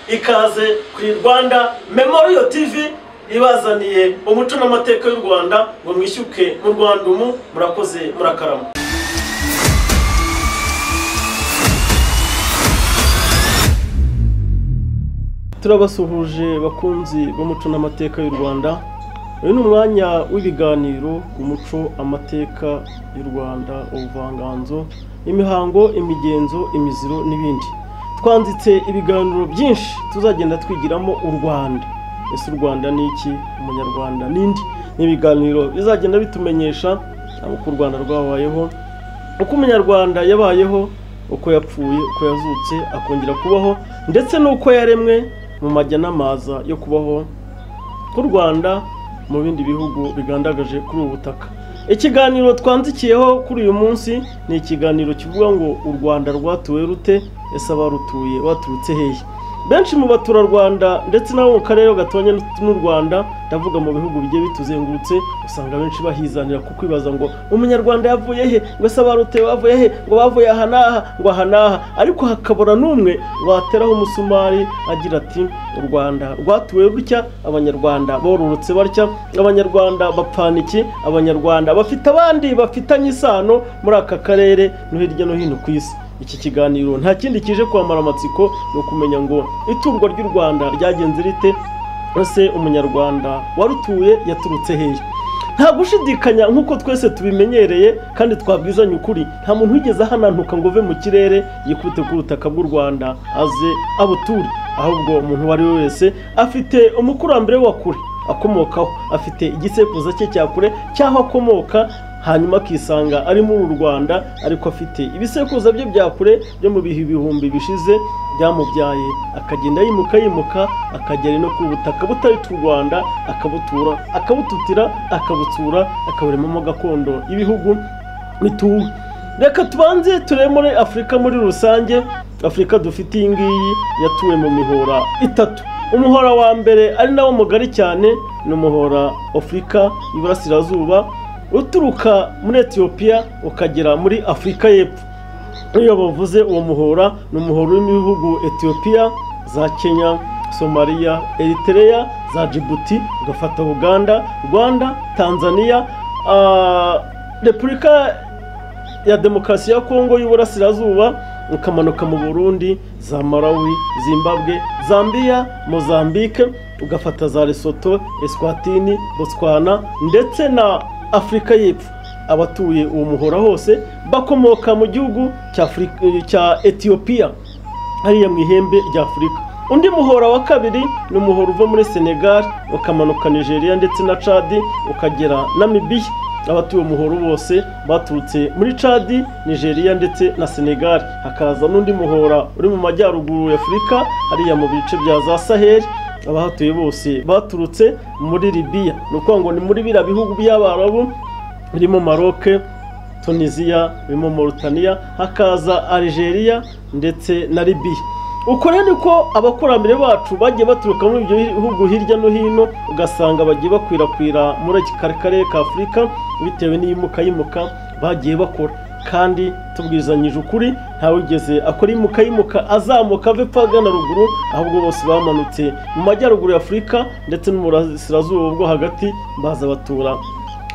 Ikaze kuri Rwanda Memorial TV ibazaniye umuco n'amateka y'u Rwanda ngo mwishyuke mu Rwanda umu murakoze murakarama. Turabasuhuje bakunzi b'umuco n'amateka y'u Rwanda. Uyu ni umwanya w'ibiganiro ku muco, amateka y'u Rwanda, ubuvanganzo, imihango, imigenzo, imiziro n'ibindi. Twanditse ibiganiro byinshi tuzagenda twigiramo u Rwanda. Ese u Rwanda ni iki? Umunyarwanda nindi? Ni ibiganiro bizagenda bitumenyesha uko u Rwanda rwabayeho, uko umunyarwanda yabayeho, uko yapfuye, uko yazutse akongera kubaho, ndetse n'uko yaremwe mu majya n'amaza yo kubaho ku Rwanda mu bindi bihugu bigandagaje kuri ubu butaka. Ikiganiro twandikiyeho kuri uyu munsi ni ikiganiro kivuga ngo u Rwanda rwatuwe rute, ese abarutuye baturutse hehe? Benshi mu baturarwanda ndetse n'abo mu karere gatonye n'u Rwanda, ndavuga mu bihugu bigiye bituzengurutse, usanga benshi bahizanira kukwibaza ngo umunyarwanda yavuye he, ngo ese abarutuye bavuye he, ngo bavuye aha n'aha, ngo aha n'aha, ariko hakabura n'umwe wateraho umusumari agira ati u Rwanda rwatuwe gutya, abanyarwanda bororotse batya, abanyarwanda bapfana iki, abanyarwanda bafite abandi bafitanye isano muri aka karere no hirya no hino ku isi. Iki kiganiro nta kindi kije kwamara amatsiko no kumenya ngo iturwa ry'u Rwanda ryagenze rite, ese umunyarwanda warutuye yaturutse hehe? Nta gushidikanya nk'uko twese tubimenyereye kandi twabwizanye ukuri, nta muntu wigeze ahanantuka ngo uve mu kirere yikubite ku butaka bw'u Rwanda aze abuture, ahubwo umuntu uwo ari we wese afite umukurambere wa kure akomokaho, afite igisekuruza cye cya kure cy'aho akomoka, hanyuma akisanga ari muri uru Rwanda ariko afite ibisekuruza bye bya kure byo mu bihe ibihumbi bishize byamubyaye, akagenda yimuka yimuka akagera no ku butaka butari u Rwanda, akabutura, akabututira, akabutsura, akaburemamo gakondo y'ibihugu bituwe. Reka tubanze turebe muri Afurika muri rusange. Afurika dufite iyi ngiyi yatuwe mu mihora itatu. Umuhora wa mbere ari nawo mugari cyane ni umuhora Afurika y'Iburasirazuba, uturuka muri Ethiopia ukagera muri Afurika y'Epfo. Iyo bavuze uwo muhora ni umuhora urimo ibihugu Ethiopia, za Kenya, Somalia, Eritrea, za Djibouti, ugafata Uganda, Rwanda, Tanzania, Repubulika ya Demokarasi ya Kongo y'Uburasirazuba, ukamanuka mu Burundi, za Malawi, Zimbabwe, Zambia, Mozambique, ugafata za Lesotho, Eswatini, Botswana ndetse na Afurika y'Epfo. Abatuye uwo muhora hose bakomoka mu gihugu cya Ethiopia, hariya mu ihembe rya Afurika. Undi muhora wa kabiri ni umuhora uva muri Senegal ukamanuka Nigeria ndetse na Chad ukagera Namibia. Abatuye umuhoro bose baturutse muri Chad, Nigeria ndetse na Senegal. Hakaza n'undi muhora uri mu majyaruguru ya Afurika, hariya mu bice bya za Sahel. Abahatuye bose baturutse muri Libya, ni ukuvuga ngo ni muri biriya bihugu by'Abarabu birimo Maroc, Tunisia, birimo Mauritania, hakaza Algeria ndetse na Libya. Uko rero niko abakurambere bacu bagiye baturuka muri ibyo bihugu hirya no hino, ugasanga bagiye bakwirakwira muri iki karere ka Afurika bitewe n'iyimuka yimuka bagiye bakora. Kandi tubwizanyije ukuri, ntawigeze akora imuka yimuka azamuka ave epfo agana ruguru, ahubwo bose bamanutse mu majyaruguru ya Afurika ndetse no mu burasirazuba bwo hagati, baza batura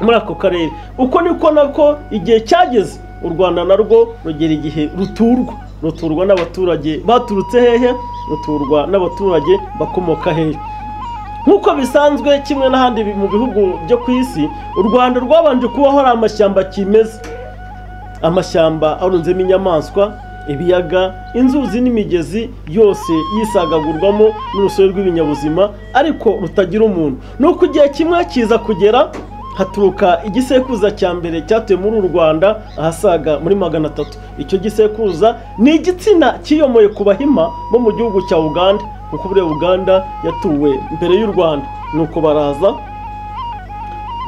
muri ako karere. Uko niko nako igihe cyageze u Rwanda narwo rugera igihe ruturwa, ruturwa n'abaturage baturutse hehe, ruturwa n'abaturage bakomoka hehe. Nk'uko bisanzwe kimwe n'ahandi mu bihugu byo ku isi, u Rwanda rwabanje kubaho ari amashyamba kimeza, amashyamba arunzemo inyamaswa, ibiyaga, inzuzi n'imigezi yose yisagagurwamo n'urusobe rw'ibinyabuzima, ariko rutagira umuntu. Nuko igihe kimwe kiza kugera haturuka igisekuruza cya mbere cyatuye muri uru Rwanda ahasaga muri 300. Icyo gisekuruza ni igitsina cyiyomoye ku Bahima bo mu gihugu cya Uganda, kuko buriya Uganda yatuwe mbere y'u Rwanda. Nuko baraza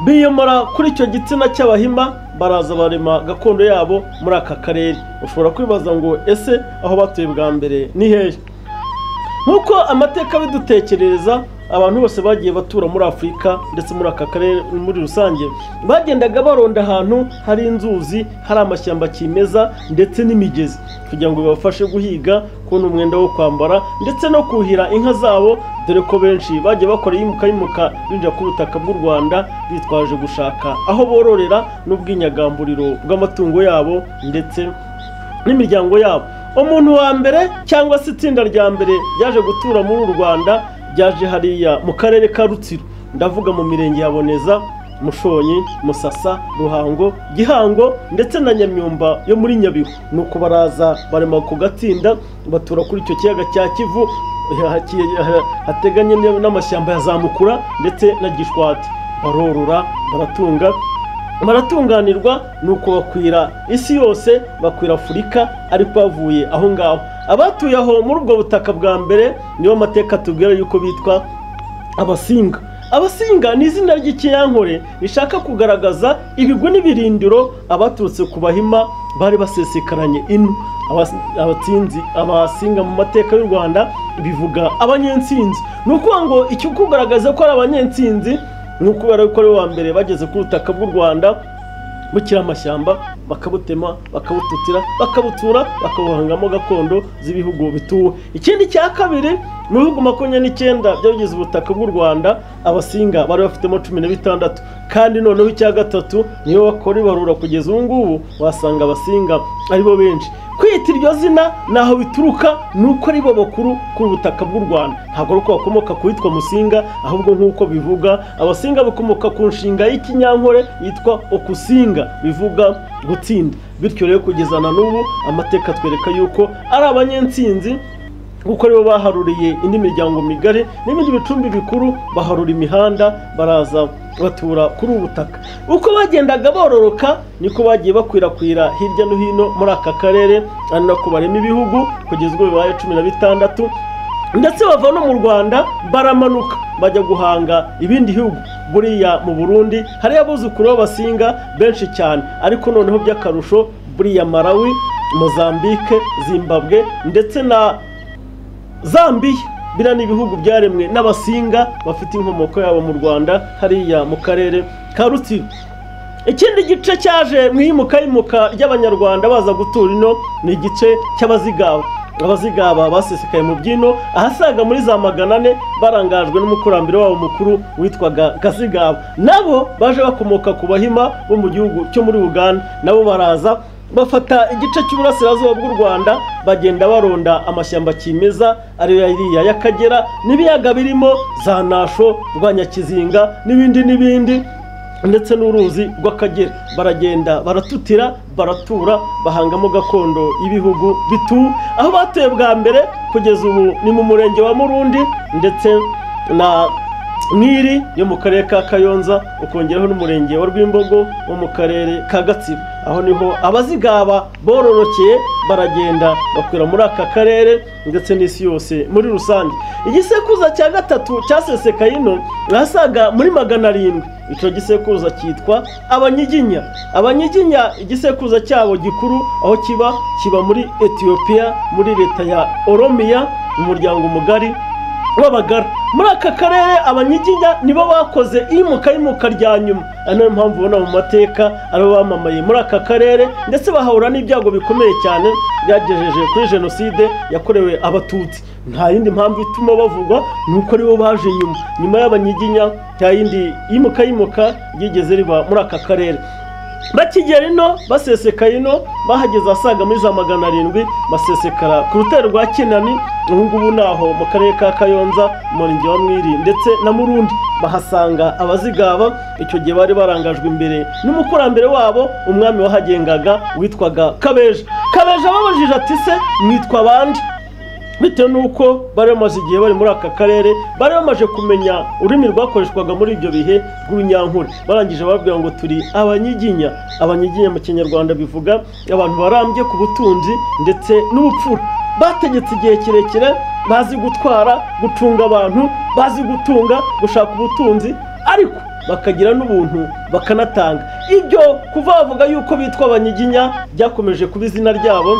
biyomora kuri icyo gitsina cy'Abahima, baraza barema gakondo yabo muri aka karere. Ushobora kwibaza ngo ese aho batuye bwa mbere ni hehe? Nk'uko amateka bidutekerereza, abantu bose bagiye batura muri Afurika ndetse muri aka karere muri rusange bagendaga baronda ahantu hari inzuzi, hari amashyamba kimeza ndetse n'imigezi kugira ngo bibafashe guhiga, kubona umwenda wo kwambara ndetse no kuhira inka zabo, dore ko benshi bagiye bakora yimuka binjira ku butaka bw'u Rwanda bitwaje gushaka aho bororera n'ubwinyagamburiro bw'amatungo yabo ndetse n'imiryango yabo. Umuntu wa mbere cyangwa se itsinda rya mbere ryaje gutura muri u Rwanda ryaje hariya mu karere ka Rutsiro, ndavuga mu mirenge ya Boneza, Mushonyi, Musasa, Ruhango, Gihango ndetse na Nyamyumba yo muri Nyabihu. Nuko baraza barema ku gatsinda batura kuri icyo kiyaga cya Kivu hateganye n'amashyamba ya Zamukura ndetse na Gishwati, barorora, baratunga, baratunganirwa. Nuko bakwira isi yose, bakwira Afurika, ariko bavuye aho ngaho. Abatuye aho muri ubwo butaka bwa mbere nibo mateka tubwira yuko bitwa Abasinga. Abasinga ni izina ry'ikinyankore rishaka kugaragaza ibigwi n'ibirindiro abaturutse ku Bahima bari basesekaranye ino. Abatsinzi, Abasinga mu mateka y'u Rwanda bivuga abanyensinzi. Ni ukuvuga ngo icyo kugaragaza ko ari abanyensinzi ni ukubera ko ari wa mbere bageze ku butaka bw'u Rwanda bukira amashyamba, bakabutema, bakabututira, bakabutura, bakabuhangamo gakondo z'ibihugu bituwe. Ikindi cya kabiri, mu bihugu 29 byabigize ubutaka bw'u Rwanda, Abasinga bari bafitemo 16. Kandi noneho icya gatatu, niyo bakora ibarura kugeza ubu ngubu wasanga Abasinga aribo benshi. Kwita iryo zina naho bituruka nuko ari bo bakuru kuri ubutaka bw'u Rwanda. Ntabwo ari uko bakomoka ku witwa Musinga, ahubwo nk'uko bivuga Abasinga bakomoka ku nshinga y'ikinyankore yitwa Okusinga, bivuga gutsinda. Bityo rero kugeza na n'ubu amateka atwereka yuko ari abanyensinzi, kuko aribo baharuriye indi miryango migari n'ibindi bicumbi bikuru, baharura imihanda, baraza batura kuri ubu butaka. Uko bagendaga bororoka niko bagiye bakwirakwira hirya no hino muri aka karere, ari nako barema ibihugu kugeza ubwo bibaye 16, ndetse bava no mu Rwanda baramanuka bajya guhanga ibindi bihugu. Buriya mu Burundi hari abuzukuru b'Abasinga benshi cyane, ariko noneho by'akarusho buriya Malawi, Mozambique, Zimbabwe ndetse na Zambia, biriya ni ibihugu byaremwe n'Abasinga bafite inkomoko yabo mu Rwanda hariya mu karere ka Rutsiro. Ikindi gice cyaje mu iyimuka ry'Abanyarwanda baza gutura ino ni igice cy'Abazigaba. Abazigaba basesekaye mu byino ahasaga muri za 400, barangajwe n'umukurambere wabo mukuru witwaga Kazigaba. Nabo baje bakomoka ku Bahima bo mu gihugu cyo muri Uganda, nabo baraza bafata igice cy'uburasirazuba bw'u Rwanda, bagenda baronda amashyamba kimeza ariyo iriya y'Akagera n'ibiyaga birimo za Nasho, Rwanyakizinga n'ibindi n'ibindi, ndetse n'uruzi rw'Akagera. Baragenda baratutira, baratura, bahangamo gakondo y'ibihugu bitu. Aho batuye bwa mbere kugeza ubu ni mu murenge wa Murundi ndetse na Mwiri yo mu karere ka Kayonza, ukongeraho n'umurenge wa Rwimbogo wo mu karere ka Gatsibo. Aho niho Abazigaba bororokeye, baragenda bakwira muri aka karere ndetse n'isi yose muri rusange. Igisekuruza cya gatatu cyasesekaye ino ahasaga muri 700. Icyo gisekuruza cyitwa Abanyiginya. Abanyiginya igisekuruza cyabo gikuru aho kiba muri Ethiopia, muri leta ya Oromia, mu muryango mugari w'Abagara. Muri aka karere Abanyiginya nibo bakoze iyimuka rya nyuma, ari nayo mpamvu ubona mu mateka aribo bamamaye muri aka karere, ndetse bahahura n'ibyago bikomeye cyane byagejeje kuri jenoside yakorewe Abatutsi. Nta yindi mpamvu ituma bavugwa ni uko aribo baje nyuma. Nyuma y'Abanyiginya nta yindi yimuka ryigeze riba muri aka karere. Bakigera ino basesekaye ino, bahageze asaga muri za 700, basesekara ku rutare rwa Kinani, ubu ngubu naho mu karere ka Kayonza, umurenge wa Mwiri ndetse na Murundi, bahasanga Abazigaba. Icyo gihe bari barangajwe imbere n'umukurambere wabo, umwami wahagengaga witwaga Kabeja. Kabeja babajije ati se mwitwa bande? Bitewe n'uko bari bamaze igihe bari muri aka karere, bari bamaze kumenya ururimi rwakoreshwaga muri ibyo bihe rw'Urunyankore. Barangije bababwira ngo turi Abanyiginya. Abanyiginya mu Kinyarwanda bivuga abantu barambye ku butunzi ndetse n'ubupfura. Bategetse igihe kirekire, bazi gutwara, gucunga abantu, bazi gutunga, gushaka ubutunzi, ariko bakagira n'ubuntu bakanatanga. Ibyo kuva bavuga yuko bitwa Abanyiginya byakomeje kuba izina ryabo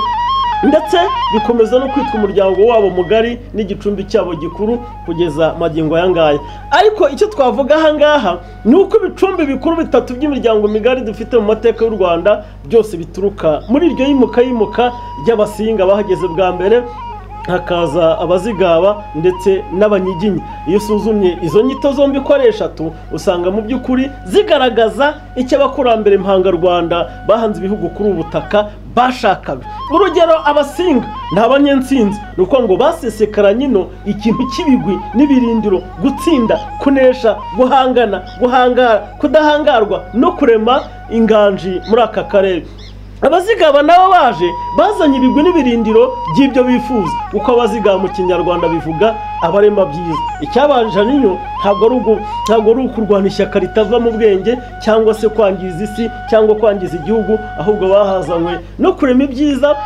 ndetse bikomeza no kwitwa umuryango wabo mugari n'igicumbi cyabo gikuru kugeza magingo aya ngaya. Ariko icyo twavuga aha ngaha ni uko ibicumbi bikuru bitatu by'imiryango migari dufite mu mateka y'u Rwanda byose bituruka muri iryo yimuka ry'Abasinga bahageze bwa mbere, hakaza Abazigaba ndetse n'Abanyiginya. Iyo usuzumye izo nyito zombi ko ari eshatu, usanga mu by'ukuri zigaragaza icyo abakurambere mpangarwanda bahanze ibihugu kuri ubu butaka bashakaga. Urugero, Abasinga ni abanyensinzi, ni ukuvuga ngo basesekaranye ino ikintu cy'ibigwi n'ibirindiro, gutsinda, kunesha, guhangana, guhangara, kudahangarwa no kurema inganji muri aka karere. Abazigaba nabo baje bazanye ibigwi n'ibirindiro by'ibyo bifuza, kuko Abazigaba mu Kinyarwanda bivuga abarema byiza. Icyabanje niyo ntabwo ari ukurwana ishyaka ritava mu bwenge cyangwa se kwangiza isi cyangwa kwangiza igihugu, ahubwo bahazanywe no kurema ibyiza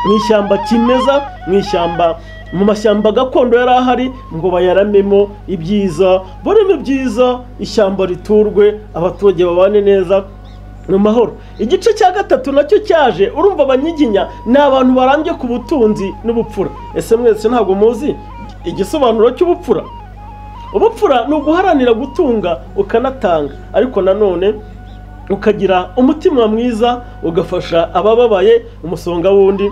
mu ishyamba kimeza, mu ishyamba, mu mashyamba gakondo yari ahari, ngo bayaramemo ibyiza, bareme ibyiza, ishyamba riturwe, abaturage babane neza mu mahoro. Igice cya gatatu nacyo cyaje, urumva Abanyiginya ni abantu barambye ku butunzi n'ubupfura. Ese mwese ntabwo muzi igisobanuro cy'ubupfura? Ubupfura ni uguharanira gutunga ukanatanga, ariko nanone ukagira umutima mwiza, ugafasha abababaye, umusonga wundi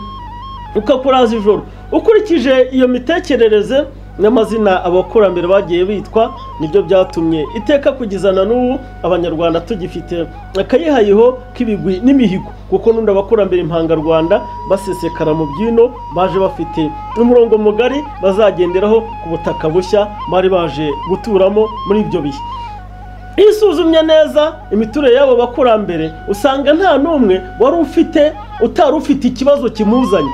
ukakuraza ijoro. Ukurikije iyo mitekerereze n'amazina abakurambere bagiye bitwa, nibyo byatumye iteka kugeza na n'ubu Abanyarwanda tugifite akayihayiho k'ibigwi n'imihigo, kuko n'undi abakurambere impangarwanda basesekara mu byino baje bafite umurongo mugari bazagenderaho ku butaka bushya bari baje guturamo muri ibyo bihe. Iyo usuzumye neza imiturire y'abo bakurambere, usanga nta n'umwe wari ufite utari ufite ikibazo kimuzanye.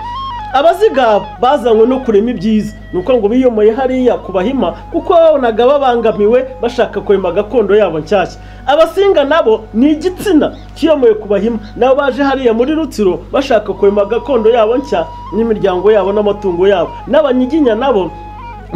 Abazigaba bazanywe no kurema ibyiza, ni uko ngo biyomoye hariya ku Bahima kuko babonaga babangamiwe bashaka kurema gakondo yabo nshyashya. Abasinga nabo ni igitsina kiyomoye ku Bahima, nabo baje hariya muri Rutsiro bashaka kurema gakondo yabo nshya n'imiryango yabo n'amatungo yabo. N'Abanyiginya nabo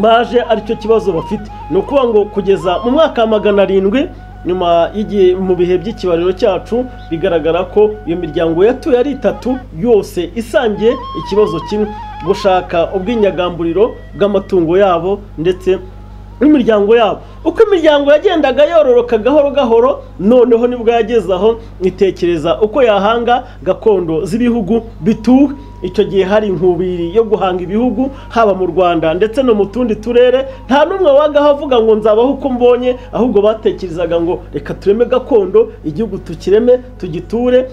baje aricyo kibazo bafite, ni ukuvuga ngo kugeza mu mwaka wa 700 nyuma y'igihe mu bihe by'ikibariro cyacu, bigaragara ko iyo miryango yatuye ari itatu yose isangiye ikibazo kimwe, gushaka ubwinyagamburiro bw'amatungo yabo ndetse n'imiryango yabo. Uko imiryango yagendaga yororoka gahoro gahoro, noneho nibwo yageze aho itekereza uko yahanga gakondo z'ibihugu bituwe. Icyo gihe hari inkubiri yo guhanga ibihugu haba mu Rwanda ndetse no mu tundi turere. Nta n'umwe wagaho avuga ngo nzabaho uko mbonye, ahubwo batekerezaga ngo reka tureme gakondo, igihugu tukireme tugiture,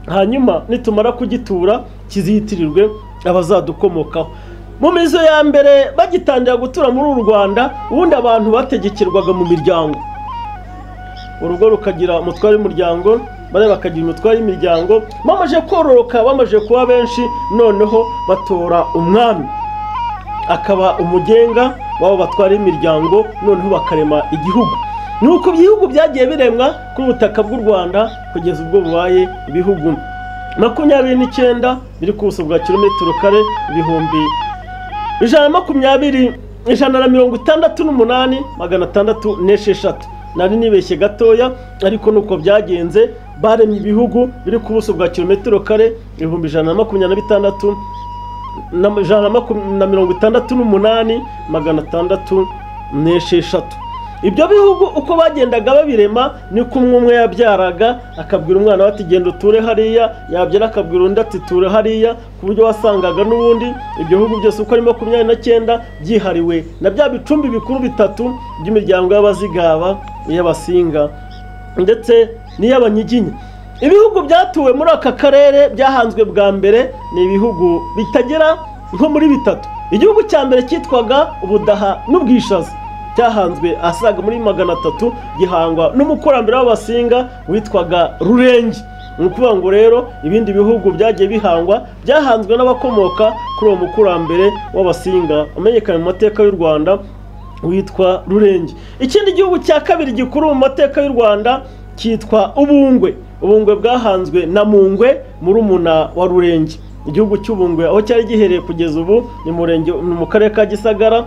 hanyuma nitumara kugitura kizitirirwe abazadukomokaho. Mu mizo ya mbere bagitangira gutura muri uru Rwanda, ubundi abantu bategekerwaga mu miryango, urugo rukagira umutware w'umuryango, bari bakagira umutware w'imiryango. Bamaze kororoka, bamaze kuba benshi, noneho batora umwami akaba umugenga wabo batwara imiryango, noneho bakarema igihugu. Nuko ibihugu byagiye biremwa kuri ubutaka bw'u Rwanda kugeza ubwo bubaye ibihugu 29 biri ku buso bwa kilometero kare 120,168,606. Nari nibeshye gatoya, ariko nuko byagenze. Baremye ibihugu biri ku buso bwa kilometero kare 126 168,606. Ibyo bihugu uko bagendaga babirema niko umwe yabyaraga akabwira umwana we ati genda uture hariya, yabyara akabwira undi ati ture hariya, ku buryo wasangaga n'ubundi ibyo bihugu byose uko ari 29 byihariwe na bya bicumbi bikuru bitatu by'imiryango y'Abazigaba, iy'Abasinga ndetse n'iy'Abanyiginya. Ibihugu byatuwe muri aka karere byahanzwe bwa mbere ni ibihugu bitagera nko muri bitatu. Igihugu cya mbere cyitwaga Ubudaha n'Ubwishaza, cyahanzwe asaga muri 300, gihangwa n'umukurambere w'Abasinga witwaga Rurenge. Ni ukuvuga ngo rero ibindi bihugu byagiye bihangwa byahanzwe n'abakomoka kuri uwo mukurambere w'Abasinga umenyekanye mu mateka y'u Rwanda witwa Rurenge. Ikindi gihugu cya kabiri gikuru mu mateka y'u Rwanda cyitwa Ubungwe. Ubungwe bwahanzwe na Mungwe murumuna wa Rurenge. Igihugu cy'Ubungwe aho cyari gihereye kugeza ubu ni mu karere ka Gisagara,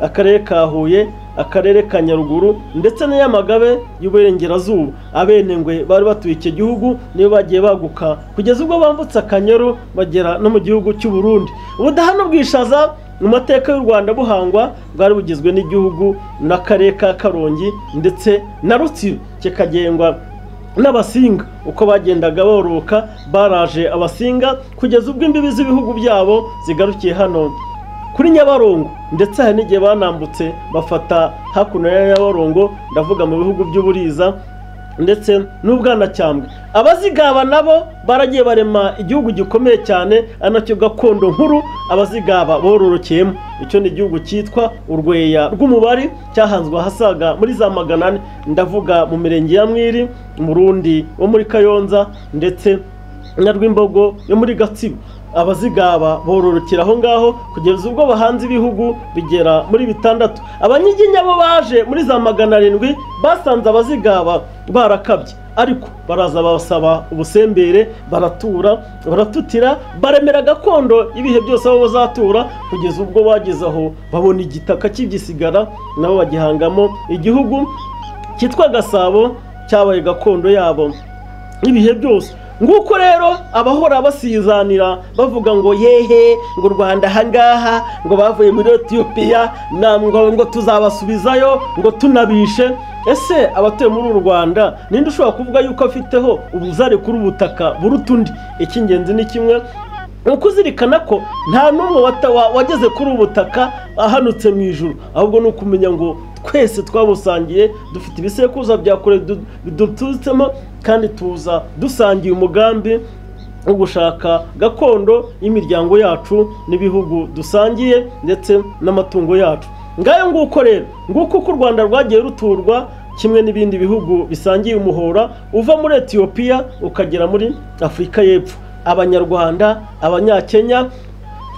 akarere ka Huye, akarere ka Nyaruguru ndetse na Nyamagabe y'Uburengerazuba. Abenengwe bari batuye icyo gihugu niyo bagiye baguka kugeza ubwo bambutse Akanyaru bagera no mu gihugu cy'u Burundi. Ubudaha n'Ubwishaza mu mateka y'u Rwanda buhangwa bwari bugizwe n'igihugu n'akarere ka Karongi ndetse na Rutsiro, kikagengwa n'Abasinga. Uko bagendaga bororoka baraje Abasinga kugeza ubwo imbibi z'ibihugu byabo zigarukiye hano kuri Nyabarongo, ndetse hari n'igihe banambutse bafata hakuno ya Nyabarongo, ndavuga mu bihugu by'Uburiza ndetse n'Ubwanacyambwe. Abazigaba nabo baragiye barema igihugu gikomeye cyane, ari nacyo gakondo nkuru Abazigaba bororokeyemo. Icyo ni igihugu cyitwa Urweya rw'Umubari, cyahanzwe ahasaga muri za 400, ndavuga mu mirenge ya Mwiri, Murundi wo muri Kayonza ndetse na Rwimbogo yo muri Gatsibo. Abazigaba bororokera aho ngaho kugeza ubwo bahanze ibihugu bigera muri 6. Abanyiginya bo baje muri za 700 basanze Abazigaba barakabye, ariko baraza basaba ubusembere, baratura, baratutira, baremera gakondo ibihe byose aho bazatura, kugeza ubwo bageze aho babona igitaka cy'igisigara, nabo bagihangamo igihugu cyitwa Gasabo cyabaye gakondo yabo ibihe byose. Nguko rero abahora basizanira bavuga ngo yehe, ngo Rwanda ahangaha, ngo bavuye muri Ethiopia, ngo tuzabasubizayo, ngo tunabishe. Ese abatuye muri uru Rwanda ninde ushobora kuvuga yuko afiteho ubuzare kuri ubutaka buruta undi? Icy'ingenzi ni kimwe, ukuzirikana ko nta n'umwe wageze kuri ubutaka ahanutse mu ijuru, ahubwo ni ukumenya ngo twese twabusangiye, dufite ibisekuruza bya kure bidututsemo, kandi tuza dusangiye umugambi wo gushaka gakondo y'imiryango yacu n'ibihugu dusangiye ndetse n'amatungo yacu. Ngayo nguko rero, nguko uko u Rwanda rwagiye ruturwa kimwe n'ibindi bihugu bisangiye umuhora uva muri Ethiopia ukagera muri Afurika y'Epfo. Abanyarwanda, Abanyakenya,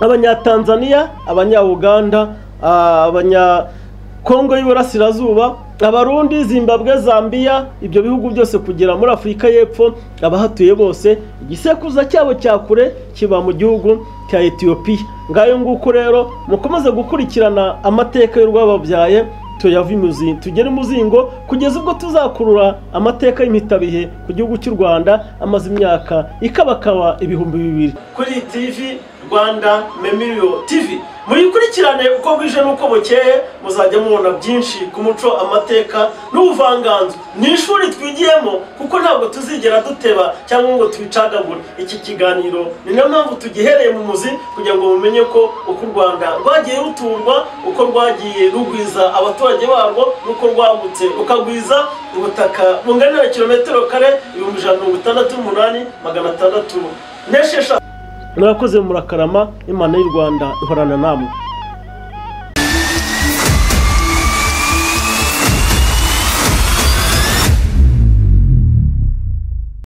Abanyatanzania, Abanyauganda, Abanyakongo y'Iburasirazuba, Abarundi, Zimbabwe, Zambia, ibyo bihugu byose kugera muri Afurika y'Epfo, abahatuye bose igisekuruza cyabo cya kure kiba mu gihugu cya Ethiopia. Ngayo nguko rero, mukomeze gukurikirana amateka y'urwababyaye, tuyava imuzi tugere umuzingo kugeza ubwo tuzakurura amateka y'imitabihe ku gihugu cy'u Rwanda amaze imyaka ikabakaba 2000. Kuri TV Rwanda Memorial TV muyikurikirane uko bwije n'uko bukeye, muzajya mubona byinshi ku muco, amateka n'ubuvanganzo. Ni ishuri twigiyemo kuko ntabwo tuzigera duteba cyangwa ngo tubicagagure. Iki kiganiro ni nayo mpamvu tugihereye mu muzi, kugira ngo mumenye ko uko u Rwanda rwagiye ruturwa, uko rwagiye rugwiza abaturage barwo, n'uko rwagutse rukagwiza ubutaka bungana na kilometero kare 168,606. Murakoze, murakarama. Imana y'u Rwanda ihorana namwe.